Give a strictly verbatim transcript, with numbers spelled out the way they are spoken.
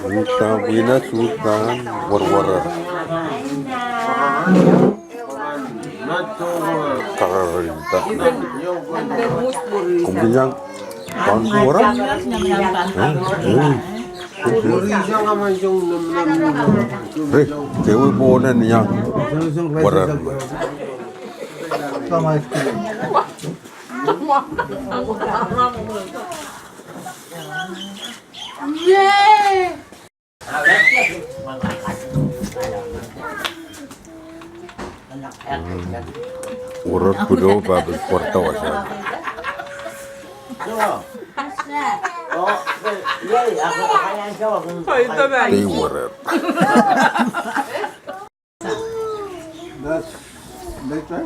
Uhdahn wia suhs kan werwerer. Kararar ih da. Komw kin iang kaun werwerer? Eh, eh. Re, kewe pwonen iang werwerer. Werwerer pwurodo pahpil pwarada wasa. Dei werwerer. That's better.